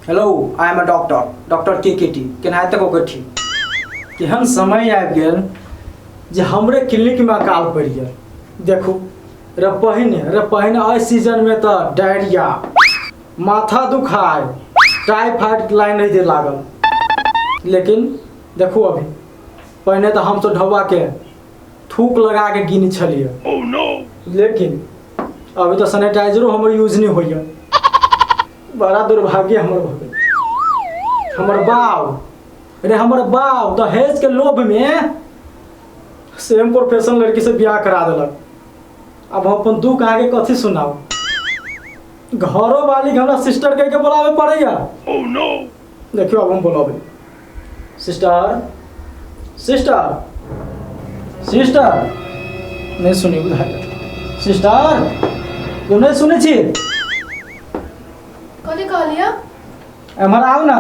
Hello, I am a doctor, doctor K K T. केनाहिते कऽ के ठीक। केहन समय आबि गेल जे हमरे क्लिनिकमे अकाल पड़ि गेल। देखू रे पहिने, रे पहिने एहि सीजनमे तऽ डायरिया, माथा दुखाय, टाइफाइड लाइन रहै लागल। लेकिन देखू अभी, पहिने तऽ हमसब ढौआके थूक लगा के गिनी छलियै। Oh, no! लेकिन अभी तऽ सैनिटाइजरो हमर यूज नहीं होइए। बड़ा दुर्भाग्य हमर भऽ गेल। हमर बाप रे, हमर बाप दहेज के लोभ में सेम प्रोफेशन लड़की से बियाह करा देलक। अब हम अपन दुख अहाँके कथी सुनाउ? घरो वाली के हमरा सिस्टर कह के बोलावे पड़ैया। Oh, no! देखियो, अब हम बोलाबे। सिस्टर, सिस्टर, सिस्टर, नहीं सुनी बुझाइ। सिस्टर, यो नहीं सुनै छी? कथी कहलियै? एम्हर आउ ने।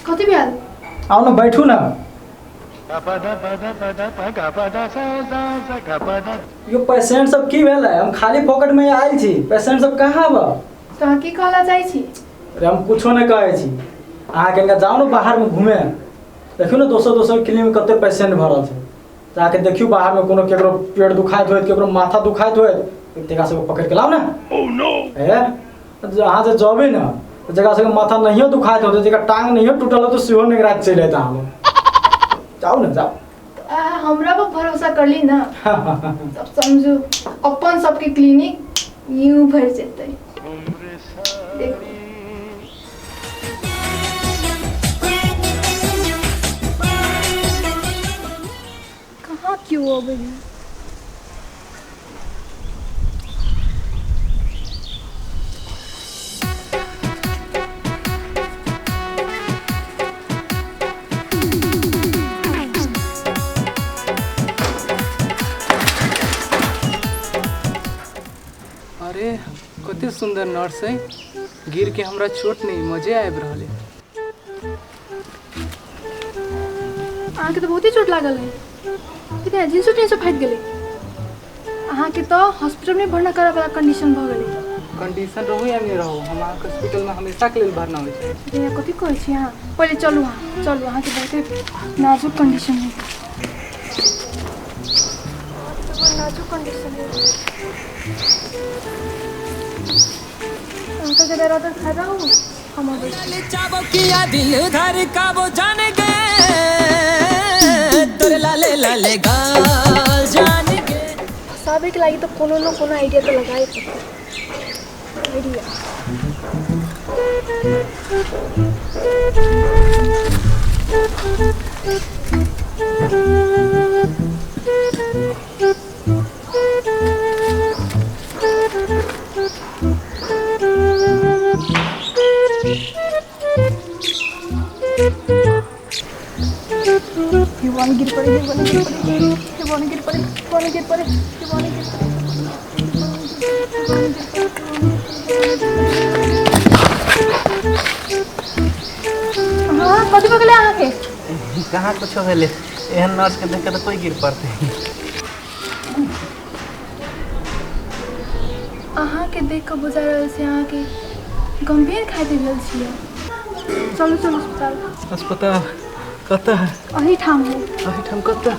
कथी भेल? आउ ने, बैठू ने। यो पेशेंट सब की भेलै? हम खाली पॉकेट में आयल छी। पेशेंट सब कहाँ बा? तऽ अहाँ की कहला चाहै छी? अरे, हम कुछो नहि कहै छी। अहाँ कनिका जाउ ने बाहरमे घूमे। देखियौ ने, दोसर दोसर क्लिनिक में कते पेशेंट भरल छै। जाके देखियौ बाहरमे, कोनो केकरो पेट दुखाइत होइत, केकरो माथा दुखाइत होइत, तकरा सबके पकड़ि के लाउ ने। ए अहाँ जे जबै ने, तऽ जकरा सबके माथा नहियो दुखाइत होतै, जकर टांग नहियो टूटल होतै, सेहो निगराइत चलि आयत अहाँ लग। जाउ ने, जाउ। अहाँ हमरा पर भरोसा करली ना, तब समझू अपन सबके क्लिनिक यूं भरि जेतै। देखू। कहाँ क्यों अबै है? अरे, कते सुंदर नर्स है। गिर के हमरा चोट नहीं, मजे आबि रहल है। अहाँके तऽ बहुते चोट लागल है। कितना जींसो टींसो फाटि गेलै। अहाँके तऽ हॉस्पिटलमे भर्ना करऽ वाला कंडीशन भऽ गेलै। कंडीशन रहू या नहि रहू, हम अहाँके हॉस्पिटलमे हमेशाके लेल भरना होइ छै। भैया, कथी कहै छी अहाँ? पहिले चलू अहाँ, चलू। अहाँके बहुते नाजुक कंडीशन है, नाजुक कंडीशन है। अंकल के दर्द खा जाओ, हम अबै छी। चाबो किया दिल धड़काबो जान गे, तोरे लाले लाले गाल जान गे। फँसाबैके लागि तऽ कोनो न कोनो आइडिया तऽ लगाए पड़तै। आइडिया। भगवान गिर पड़े, भगवान गिर पड़े, भगवान गिर पड़े, भगवान गिर पड़े, भगवान गिर पड़े। हाँ, कथी भऽ गेलै अहाँके? कहाँ कुछो भेलै। एहन नर्स के देख के तऽ कोई गिर पड़तै। अहाँके देख कऽ बुझा रहल छै अहाँके गम्भीर खाइत भेल छियै। चलू, चलू अस्पताल। अस्पताल कतऽ है? एहिठाम है। एहिठाम कतऽ?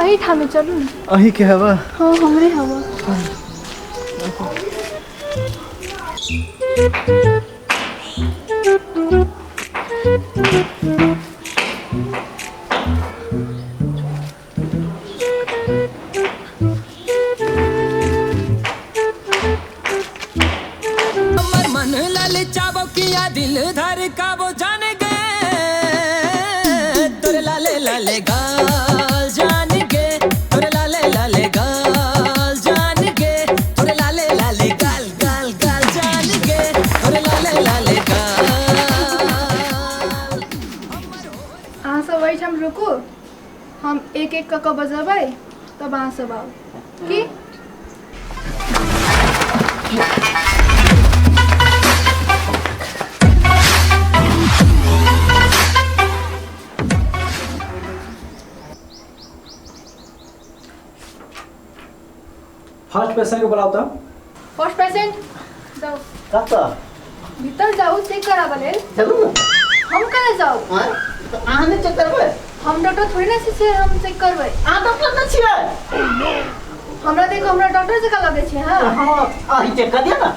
एहिठाम है, चलू ने। अहीं के हवा? हाँ, हमरे हवा। हमर मन ललचाबो किया दिल धड़काबो जान गे, तोरे लाले लाले गाल जान गे, तोरे लाले लाले गाल जान गे, तोरे लाले लाले गाल गाल गाल जान गे, तोरे लाले लाले गाल। अहाँ सब एहिठाम रुकू, हम एक एक कऽ कऽ बजेबै, तब अहाँ सब आउ। की फर्स्ट पेशेंट के बुलाओ तो। First patient. जाउ। कतऽ? भीतर जाउ चेक कराबऽ लेल। चलू ने। हम केना जाउ? आँय? तऽ अहाँ नहि चेक करबै? हम डॉक्टर थोड़ी ना छियै, हम चेक करबै। अहाँ डॉक्टर नहि छियै? हमरा देखो, हमरा डॉक्टर जकाँ लगै छै। हाँ हँ, अहीं चेक कऽ दिअ ने।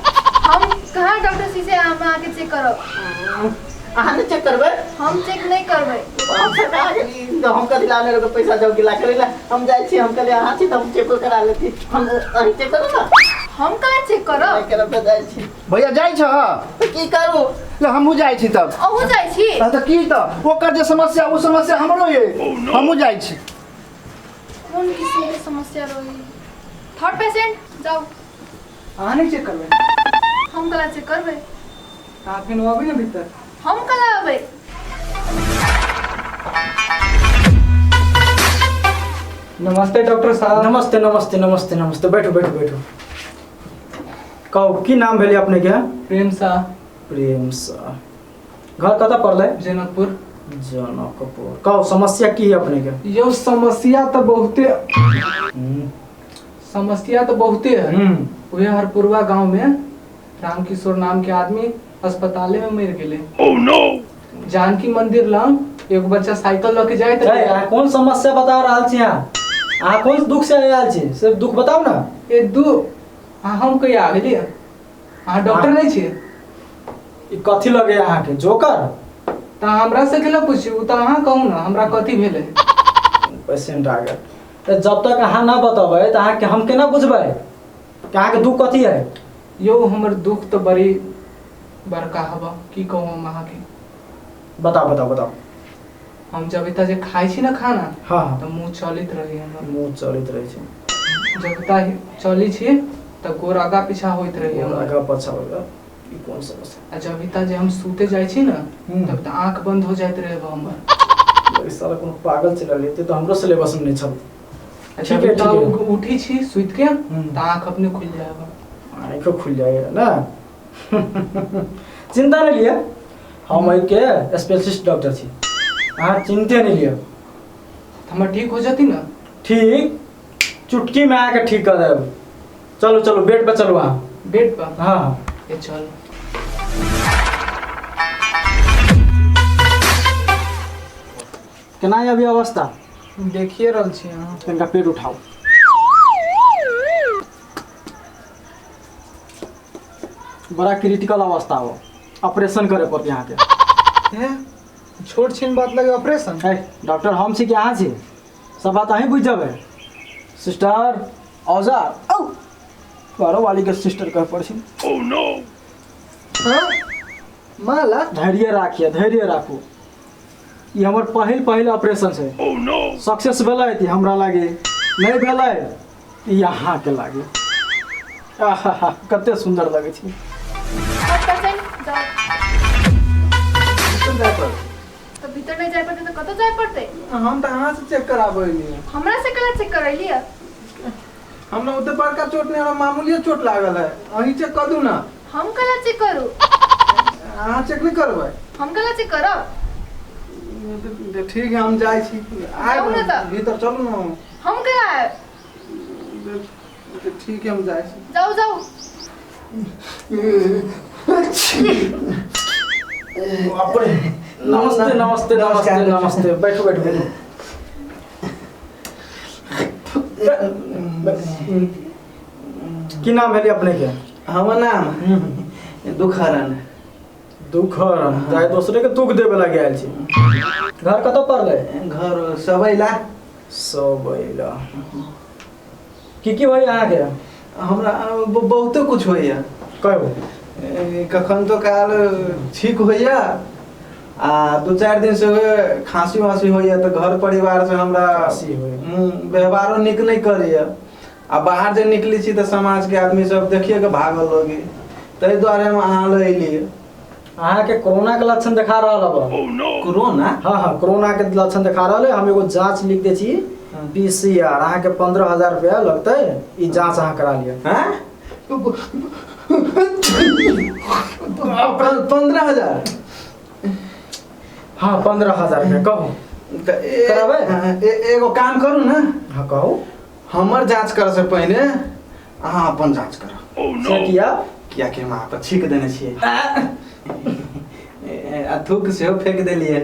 हम कहाँ डॉक्टर छी से हम अहाँके चेक करब? अहाँ नहि चेक करबै? हम चेक नहि करबै। हम ठका गेली। तऽ हम कथी लाने रहो पैसा जाउ गिला करै ला। हम जाइ छी, हम कहलियै अहाँ छी तऽ हम चेको करा लेती। हम अहीं चेक करू ने। हम कहाँ चेक करब? नहि करब तऽ जाइ छी। भैया जाइ छह? तऽ की करू? ले हमहूँ जाइ छी तब। अहूँ जाइ छी? हाँ, तऽ की तऽ ओकर जे समस्या ओ समस्या हमरो ये, हमहूँ जाइ छी। कोन किसिम के समस्या रही? थर्ड पेशेंट जाउ। अहाँ नहि चेक करबै? हम कला चेक करबै? अहाँ फेर अबै ने भीतर। हम कला अबै? नमस्ते डॉक्टर साहब। नमस्ते नमस्ते नमस्ते नमस्ते, बैठू बैठू बैठू। कहू की नाम भेलै अपने के? प्रेम शाह। प्रेम शाह। घर कतऽ पड़लै? जनकपुर। जनकपुर। कहू समस्या की है अपने के? यौ समस्या तऽ बहुते, समस्या तऽ बहुते है। उहे हरपुरवा गांव में रामकिशोर नाम के आदमी अस्पताले में मर गेले। जानकी मंदिर लग एगो बच्चा साइकिल लऽ के जाइत रहे। अहाँ कोन समस्या बता रहल छी? अहाँ अहाँ कोन दुख से आयल छी से दुख बताउ ने। ए दू हम कहिया आ गेलियै? अहाँ डॉक्टर नहि छियै? ई कथी लगे अहाँके जोकर? तऽ हमरा से केना पूछी? ओ तऽ अहाँ कहू ने हमरा कथी भेलै। पेशेंट आ गेल तऽ जब तक अहाँ ना बतेबै तऽ अहाँके हम केना बुझबै कि अहाँके दुख कथी है? यौ हमर दुख तऽ बड़ी बड़का हबा, की कहू हम अहाँके। बताउ बताउ बताउ। हम जब एतऽ जे खाइ छी ने खाना, हाँ, तऽ मुँह चलैत रहै हमर। मुँह चलैत रहै छै। जब एतऽ चलै छी तऽ गोर आगा पीछा होइत रहै हमर। आगा पाछा होगा, ई कोन समस्या? आ जब एतऽ जे हम सुते जाइ छी ने तब तऽ आँख बंद हो जाइत रहै हमर। ई साला कोनो पागल चला लेते तऽ हमरो सिलेबस में नहीं छल। आ ठीक जब है, एतऽ ठीक है। उठी छी सुति के तऽ आँख अपने खुलि जाइ हबा। आँखो खुलि जाइए ना। चिंता नहीं लिअ, हम एहिके स्पेशलिस्ट डॉक्टर छी, अहाँ चिंते नहीं लिअ। तऽ हमर ठीक हो जती ने? ठीक चुटकी में आके ठीक कर देब। चलू चलू बेड पर चलू अहाँ। बेड पर? हाँ हाँ। ए चल। केना है अभी अवस्था? देखिए रहल छी अहाँ। तनिका पेट उठाउ। बड़ा क्रिटिकल अवस्था हो, ऑपरेशन करे पड़तै अहाँके। छोट छिन बात लगे ऑपरेशन? है डॉक्टर हम छी कि अहाँ छी, सब बात अहीं बुझि जेबै। सिस्टर औजार औ घरो वाली के सिस्टर कहे पड़ै छै। हाँ माला धैर्य राखिए, धैर्य राखू। ई हमर पहिल पहिल ऑपरेशन छै। सक्सेस भेलै तऽ हमरा लागे, नहि भेलै ई अहाँके लागे। आहा कते सुंदर लगै छै। थर्ड पेशेंट जाउ। तऽ भीतर नहि जाय पड़तै तऽ कतऽ जाय पड़तै? हम तऽ अहाँ से चेक कराबै एलियै। हमरा से केना चेक करैलियै? हमरा ओते बड़का चोट नहि, हमरा मामूलिए चोट लागल है। अहीं चेक कऽ दू ने। हम केना चेक करू? अहाँ चेक नहि करबै? हम केना चेक करब? ठीक है हम जाइ छी। जाउ ने तऽ। भीतर चलू ने। हम केना आयब? ठीक है हम जाइ छी। जाउ जाउ। नमस्ते नमस्ते नमस्ते नमस्ते, बैठू बैठू बैठू। की नाम भेलै अपने के? हमर नाम दुखहरण। दुखहरण? चाहे दोसरे के दुख देवे लगे आयल छी। घर कतऽ पड़लै? घर सबैला। सबैला। की की होइया अहाँके? हमरा बहुते कुछ होइया। कहू। कखन तो काल ठीक होइया आ 2-4 दिन से खांसी वासी होइया तऽ घर परिवार से हमरा व्यवहारो नीक नहीं करैया। आ बाहर जे निकली छी तऽ समाज के आदमी सब देखिए के भागल लगे, ताहि दुआरे हम अहाँ लग एलियै। अहाँके कोरोना के लक्षण देखा रहल हब। कोरोना? हाँ हाँ कोरोना के लक्षण देखा रहल है। हम एगो जांच लिख दै छी PCR, अहाँके 15,000 रुपया लगतै। ई जांच अहाँ करा लिअ। हाँ 15,000? हाँ 15,000 रुपया। कहू कराबै? एगो काम करू ने। हाँ कहू। हमर जांच करे से पहिने अहाँ अपन जांच करब। से किया? कियाकि हम अहाँ पर छीक देने छियै आ थूक सेहो फेंक देलियै,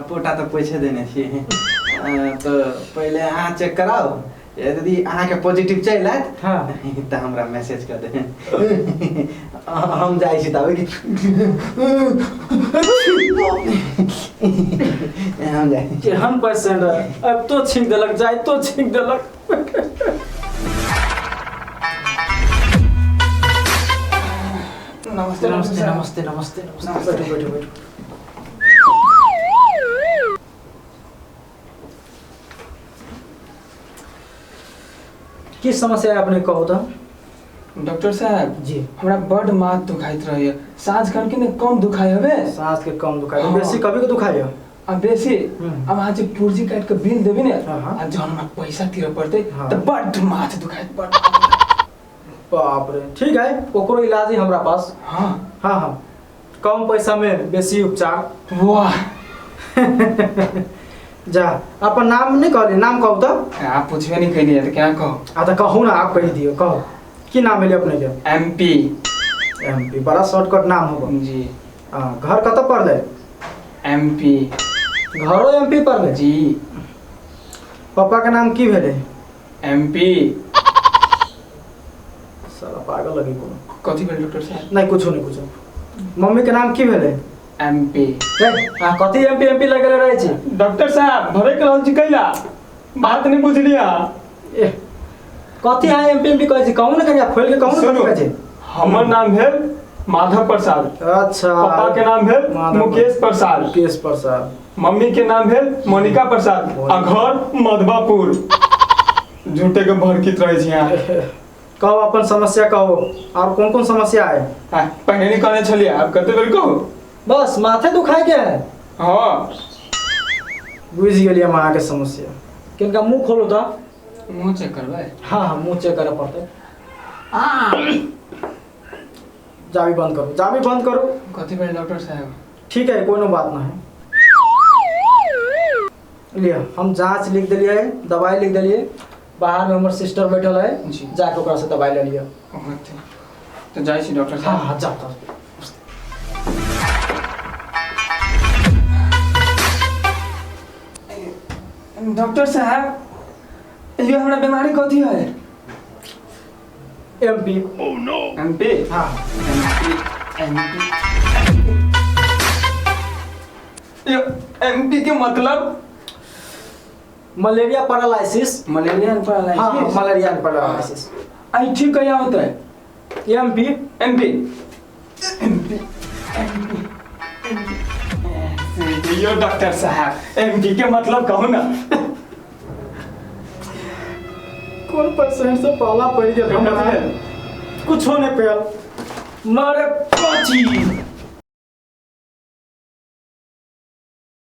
पोटा तऽ पोछे देने छियै। तऽ पहिले अहाँ चेक कराउ, यदि अहाँके पॉजिटिव चलि आयत हाँ। तऽ हमरा मैसेज कऽ दे, हम जाइ छी तब हम जाइ। केहन पेशेंट है, अब तो छींक देलक, जाय तो छींक देलक। नमस्ते। नमस्ते नमस्ते नमस्ते नमस्ते, बैठो बैठो बैठो। की समस्या है अपने कहू तो? डॉक्टर साहब जी। हमरा बड माथ दुखाइत रहैया, साँझ खन के ने कम दुखाइ हवे। सांस के कम दुखाइ? हाँ। बेसी कभी के दुखाइ है? आ बेसी हम्म। अब अहाँ जे पुर्जी काटि के बिल देबी ने हाँ, हाँ। आ जहन हमरा पैसा तिरऽ पड़तै हाँ। तऽ बड माथ दुखाइत, बड। बाप रे, ठीक है, ओकरो इलाज है हमरा पास। हाँ। हाँ हाँ, कम पैसा में बेसी उपचार। वाह। जा, अपन नाम नहीं कहली, नाम कहू तो? आप पूछबे नहीं कैलियै तऽ केना कहू? आ तऽ कहू ना, आप कही दियौ, कहू की नाम भेलै अपने के? एम पी। एम पी, बड़ा शॉर्टकट नाम होगा। जी। हाँ, घर कतऽ पड़लै? एम पी। घरो एम पी पड़लै? जी। पापा के नाम की भेलै? एम पी। साला पागल लगे कोनो। कथी भेल डॉक्टर साहब? नहीं कुछो नहीं कुछो। मम्मी के नाम की भेलै? एम पी। ए, आ कथी एम पी एम पी लगल रहै छी? डॉक्टर साहब भरे के रहल छी कैला बात नहीं बुझलियै अहाँ। ए, कथी अहाँ एम पी एम पी कहै छी? कहू ने कनिया खोलि के कहू ने, कथी सुनू। कहै छी? हमर नाम भेल माधव प्रसाद। अच्छा। पापा के नाम भेल माधव। मुकेश प्रसाद। मुकेश प्रसाद। मम्मी के नाम भेल मोनिका प्रसाद आ घर मधवापुर। झूठे के भड़कित रहे छी अहाँ। कहू अपन समस्या कहू, और कौन कौन समस्या है? आ, पहिने नहीं कहने छलियै, आब कते बेर कहू? बस माथे दुखाय के है? हाँ। बुझि गेलियै हम अहाँके समस्या। किनका मुँह खोलू तऽ। मुँह चेक करबै? हाँ हाँ, मुँह चेक करऽ पड़तै। जाबी बंद करू, जाबी बंद करू। कथी भेल डॉक्टर साहब? ठीक है, कोनो बात नहीं। लिअ, हम जांच लिख देलियै, दवाई लिख देलियै। बाहर में हमर सिस्टर बैठल है, जी। जाके ओकरा से दवाई ले लिअ। होतै तऽ जाइ छी डॉक्टर हाँ साहब। हाँ, जाओ जाओ। डॉक्टर साहब यो हमरा बीमारी कथी है? एम पी। एम पी? हाँ। एम पी, यो एम पी के मतलब? Malaria paralysis. मलेरिया हाँ हाँ, मलेरिया पैरालिसिस। आई ठीक कहिया होता है? M P. M P M P M P यो डॉक्टर साहब एम पी के मतलब कहू ना। कौन पेशेंट से पहला पड़ गया हमरा? कुछो नहीं पेल मारे पाची।